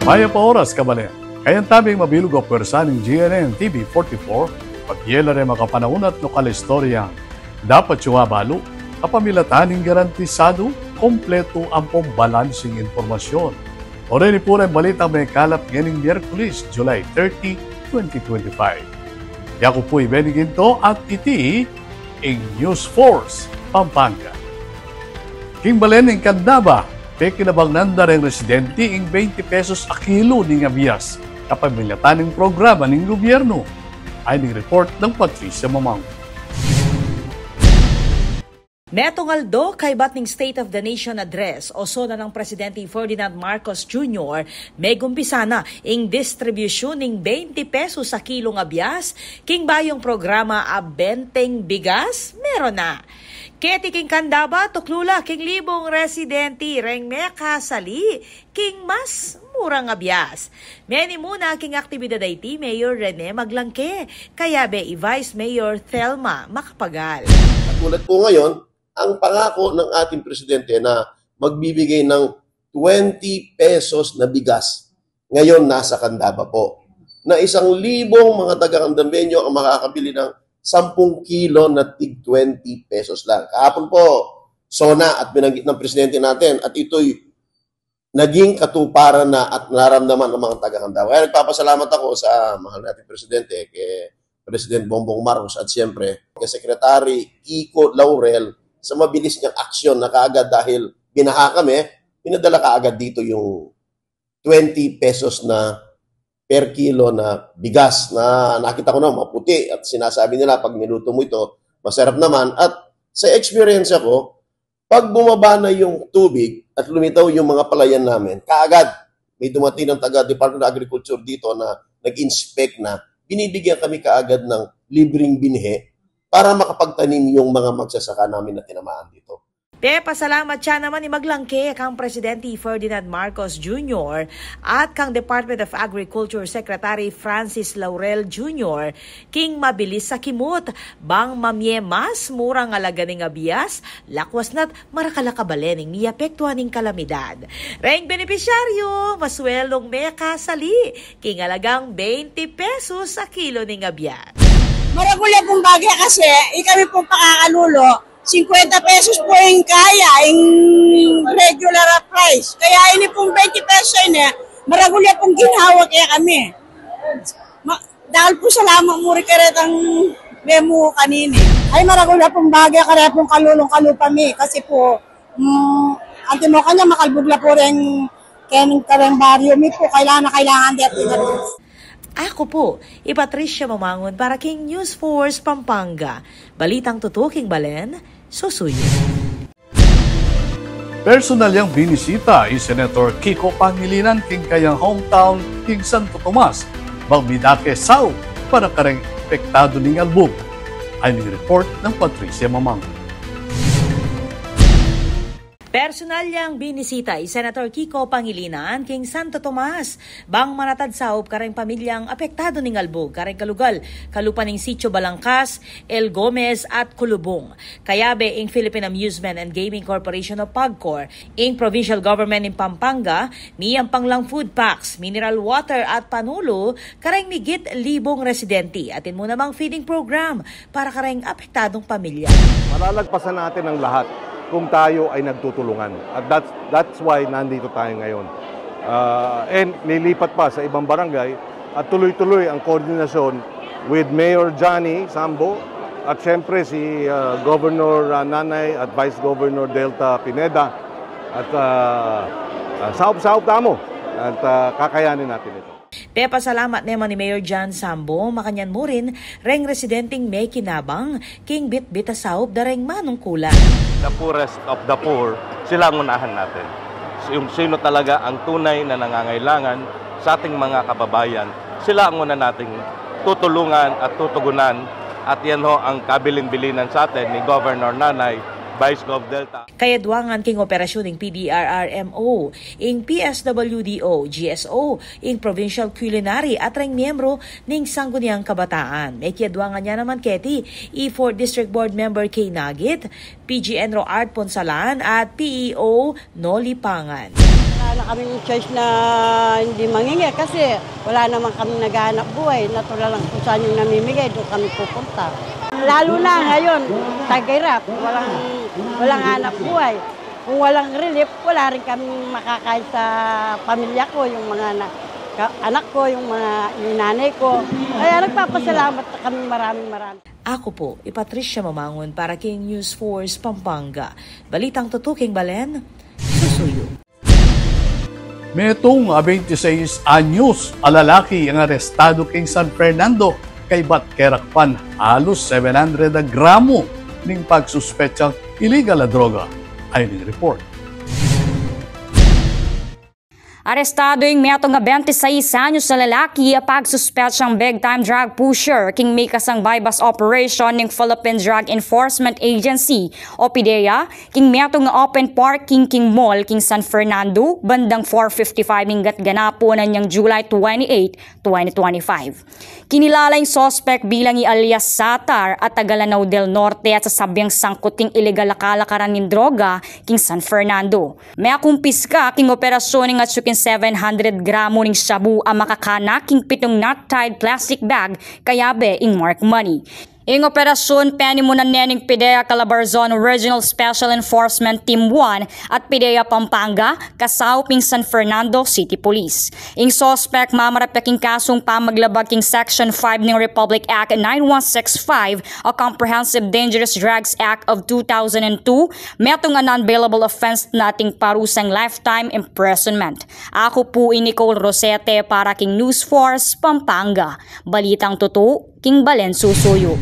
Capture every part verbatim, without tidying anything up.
Mayap a oras, kabalen. Kayabe ing mabilug a pwersa ning G N N T V forty-four, pabie la reng makapanaun at lokal a istorya. Dapat yu abalu, kapamilatan ning garantisadu, kompletu ampong balanseng impormasyun. O reni pu reng balitang mekalap ngening Miyerkules, July thirty, twenty twenty-five. Yaku pu i Benny Ginto at iti ing News Force Pampanga. King balen ning Candaba, pekinabangan da reng residente ing twenty pesos a kilo ning abias, kapamilatan ning programa ning gobyernu. Ayni ing report nang Patricia Mamang. Metung aldo kaybat ning State of the Nation Address o sona nang Presidente Ferdinand Marcos Junior, megumpisa na ing distribusyun ning twenty pesos a kilung abias king bayung programa a Benteng Bigas. Meron na keti king Candaba, tuklu la king libung residente reng mekasali king mas murang abias. Menimuna king aktibidad a iti Mayor Rene Maglangke, kayabe i Vice Mayor Thelma Macapagal. Katulad po ngayon, ang pangako ng ating presidente na magbibigay ng twenty pesos na bigas, ngayon nasa Candaba po, na isang libong mga taga-Candabeño ang makakabili ng sampung kilo na tig twenty pesos lang. Kahapon po, sona at binanggit ng presidente natin, at ito'y naging katuparan na at naramdaman ng mga taga-Candaba. Kaya nagpapasalamat ako sa mahal nating presidente, kay President Bongbong Marcos, at siyempre kay Secretary Kiko Laurel sa mabilis niyang aksyon na kaagad dahil binaha kami, pinadala kaagad dito yung twenty pesos na per kilo na bigas na nakita ko na maputi at sinasabi nila pag niluto mo ito, masarap naman. At sa experience ko, pag bumaba na yung tubig at lumitaw yung mga palayan namin, kaagad may dumating ng taga Department of Agriculture dito na nag-inspect na, binibigyan kami kaagad ng libreng binhi para makapagtanim yung mga magsasaka namin na tinamaan dito. Pepasalamat ya naman i Maglangke kang Presidente Ferdinand Marcos Junior at kang Department of Agriculture Secretary Francis Laurel Junior king mabilis a kimut bang mamie mas murang alaga ning abias, lakwas na't marakal a kabalen ing miapektuan ning kalamidad. Reng benepisyaryu, masweldung mekasali king alagang twenty pesos a kilo ning abias. Maragul ya pung bage kasi, ikami pung pakakalulu, singkwenta pesos po ing kaya, ing regular a price. Kaya ini pung twenty pesos ini, maragul ya pung ginhawa kekami. Ma-, dakal pung salamat mu rin karetang memu kanini. Ay, maragul ya pung bage, kare pung kalulung kalupa mi, kasi po, mm, antimo kanya, makalbug la po rin keng, kareng baryo mi po, kailangan na kailangan de at inabis. Aku pu, i Patricia Mamangun para king News Force Pampanga. Balitang tutuking balen, susuyu. Personal yang binisita i Senator Kiko Pangilinan king kayang hometown king Santo Tomas, bang midake saup para kareng apektadu ning albug. Ayni ing report nang Patricia Mamangun. Personal yang binisita i Senator Kiko Pangilinan king Santo Tomas, bang manatad saup kareng pamilyang apektadu ning albug kareng kalugal kalupa ning Sitio Balangkas, El Gomez at Kulubung. Kayabe ing Philippine Amusement and Gaming Corporation o PAGCOR, ing Provincial Government ning Pampanga, miyampang lang food packs, mineral water at panulu kareng migit libung residente, atin mu namang feeding program para kareng apektadung pamilya. Malalagpasan natin ang lahat kung tayo ay nagtutulungan. At that's, that's why nandito tayo ngayon. Uh, and lilipat pa sa ibang barangay at tuloy-tuloy ang koordinasyon with Mayor Johnny Sambo at siyempre si, uh, Governor, uh, Nanay at Vice Governor Delta Pineda at, uh, uh, saup-saup tamu at, uh, kakayanin natin ito. Pepasalamat ne man i Mayor John Sambo makanyan mu rin reng residenteng mekinabang king bitbit a saup da reng manungkulan. The poorest of the poor, sila ang unahan natin. Yung sino talaga ang tunay na nangangailangan sa ating mga kababayan, sila ang una nating tutulungan at tutugunan. At yan ho ang kabilin-bilinan sa atin ni Governor Nanay, Vice Gov Delta. Kayaduangan king operasyun ning P D R R M O, ing P S W D O, G S O, ing Provincial Culinary at reng miyembro ning Sangguniang Kabataan. Mekiyaduangan ya naman keti i Fourth District Board Member Kay Nagit, P G N Roart Ponsalan at P E O Noli Pangan. Wala kaming choice na hindi mangingi kasi wala naman kaming naghahanap buhay. Natural lang kung saan yung namimigay, doon kami pupunta. Lalo na ngayon, tagirap, walang, walang hanap buhay. Kung walang relief, wala rin kaming makakain sa pamilya ko, yung mga na-, ka-, anak ko, yung mga, yung nanay ko. Kaya nagpapasalamat kami, maraming maraming. Aku pu i Patricia Mamangun para king News Force Pampanga. Balitang tutuking balen, susuyu. Metung a bente sais anyos a lalaki ing arestadu king San Fernando kaybat kerakpan halus seven hundred a gramo ning pagsuspetsang iligal a droga. Ayni ing report. Arestadu ing metung a bente sais anyos a lalaki a pagsuspetsang big time drug pusher king mikasang buy-bust operation ning Philippine Drug Enforcement Agency o PDEA king metung a open parking king mall king San Fernando bandang four fifty-five ning gatganapun a niyang July twenty-eight, twenty twenty-five. Kinilala ing suspek bilang i alias Satar a taga Lanao del Norte at sasabyang sangkut king iligal a kalakaran ning droga king San Fernando. Mekumpiska king operasyun ing atyu king seven hundred gramo ning shabu a makakana king pitung knot-tied plastic bag kayabe ing marked money. Ing operasyun penimunan ne ning PDEA Calabarzon Regional Special Enforcement Team one at PDEA Pampanga kasaup ning San Fernando City Police. Ing suspek mamarapya king kasung pamaglabag king Section five ning Republic Act nine one six five o Comprehensive Dangerous Drugs Act of two thousand and two, metung a non-bailable offense na ating parusang lifetime imprisonment. Aku pu i Nicole Rosete para king News Force Pampanga. Balitang tutu king balen susuyu.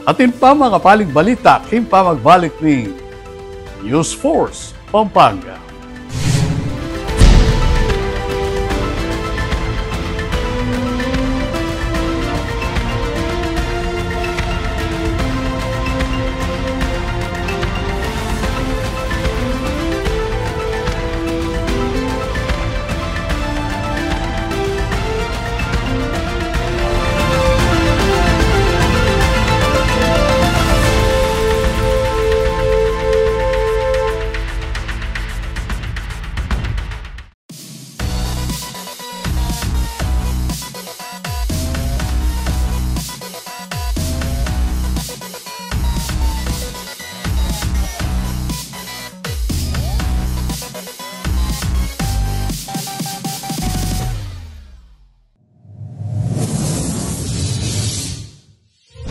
Atin pa mangapaling balita king pamagbalik ning News Force Pampanga.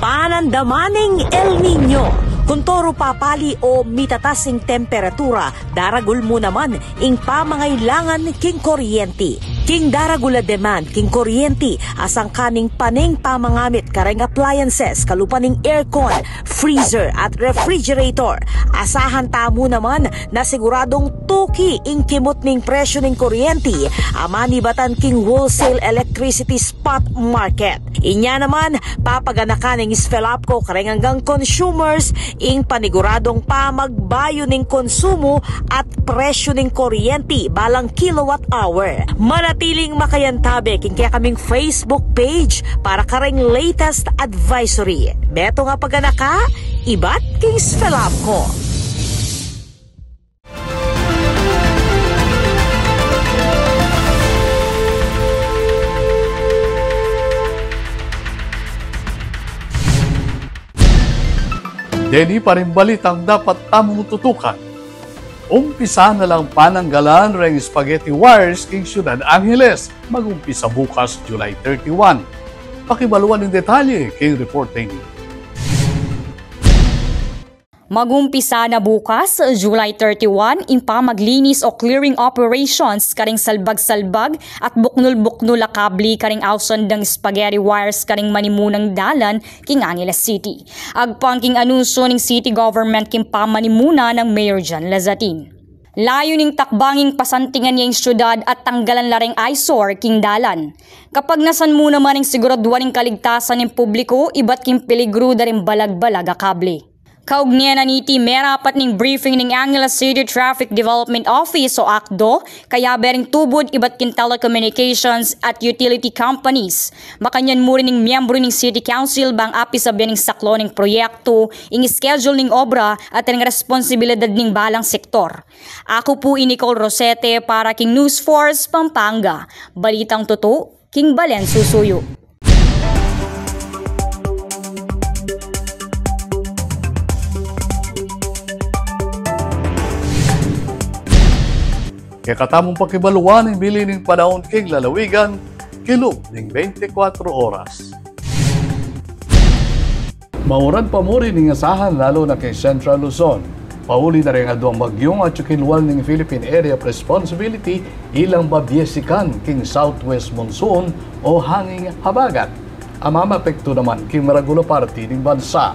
Panandaman ning El Niño. Kuntoru papali o mitatas ing temperatura, daragul mu naman ing pamangailangan king kuryenti. King daragul a demand king kuryenti, asangkan ning pane ing pamangamit kareng appliances kalupa ning aircon, freezer at refrigerator. Asahan tamu naman na siguradung tuki ing kimut ning presyu ning kuryenti a manibatan king wholesale electricity spot market. Inya naman, papaganakan ning SFELAPCO kareng anggang consumers ing paniguradung pamagbayu ning konsumu at presyu ning kuryenti balang kilowatt hour. Manatiling makayantabe king kekaming Facebook page para kareng latest advisory. Metung a paganaka, ibat king SFELAPCO. Deni pa ring balitang dapat tamung tutukan. Umpisa na lang pananggalan reng spaghetti wires king Ciudad Angeles. Mag-umpisa bukas, July thirty-one. Pakibaluan ing detalye king report na ini. Mag-umpisa na bukas, July thirty-one, ing pamaglinis o clearing operations karing salbag-salbag at buknul-buknul a kabli karing ausandang spaghetti wires karing manimunang dalan king Angeles City. Agpang king anunsyu ning city government king pamanimuna nang Mayor John Lazatin. Layu ning takbang ing pasantingan ya ing syudad at tanggalan la reng eyesore king dalan. Kapagnasan mu naman ing siguraduan ing kaligtasan ning publiku ibat king peligru da ring balag-balag a kabli. Kaugnay na niti, merapat ning briefing ning Angeles City Traffic Development Office o akdo, kayabe ring tubud ibat king telecommunications at utility companies. Makanyan mu rin ning miyembru ning City Council bang apisabi ning saklaw ning proyektu, ing schedule ning obra at ring responsibilidad ning balang sektor. Aku pu i Nicole Rosete para king News Force Pampanga. Balitang tutu, king balen susuyu. Kekatamung pakibaluan ing bili ning panaun king lalawigan, kilub ning bente kwatro oras. Mauran pa mu rin ing asahan lalu na king Central Luzon. Pauli na ring aduang bagyung atyu king lual ning Philippine Area of Responsibility ilang babiesikan king southwest monsoon o hanging habagat a mamapektu naman king maragul a parti ning bansa.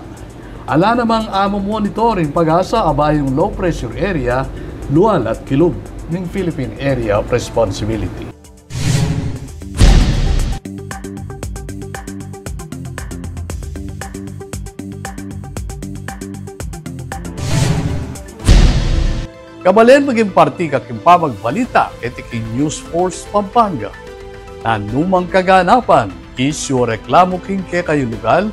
Ala namang amu monitor ing PAGASA a bayung low pressure area lual at kilub ning Philippine Area of Responsibility. Kabalen, maging parti ka king pamagbalita keti king News Force Pampanga. Nanumang kaganapan, isyu o reklamu king kekayung lugal,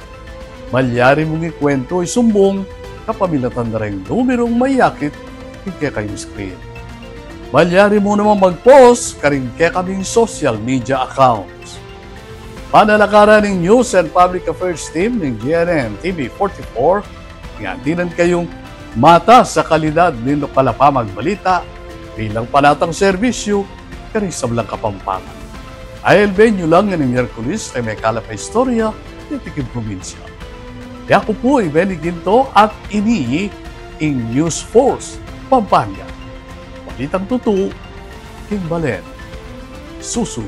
malyari mung ikuwentu o isumbung kapamilatan da ring numerung mayakit king kekayung screen. Malyari mu namang mag-post karing kekaming social media accounts. Panalakaran ning News and Public Affairs Team ning G N N T V forty-four, ing atinan kayung matas a kalidad ning lokal a pamagbalita bilang panatang serbisyu karing sablang Kapampangan. Ailben yu lang ngening Miyerkules ring mekalap a istorya keti king probinsya. Yaku pu i Benny Ginto at ini ing News Force Pampanga. Balitang tutu king balen susuyu.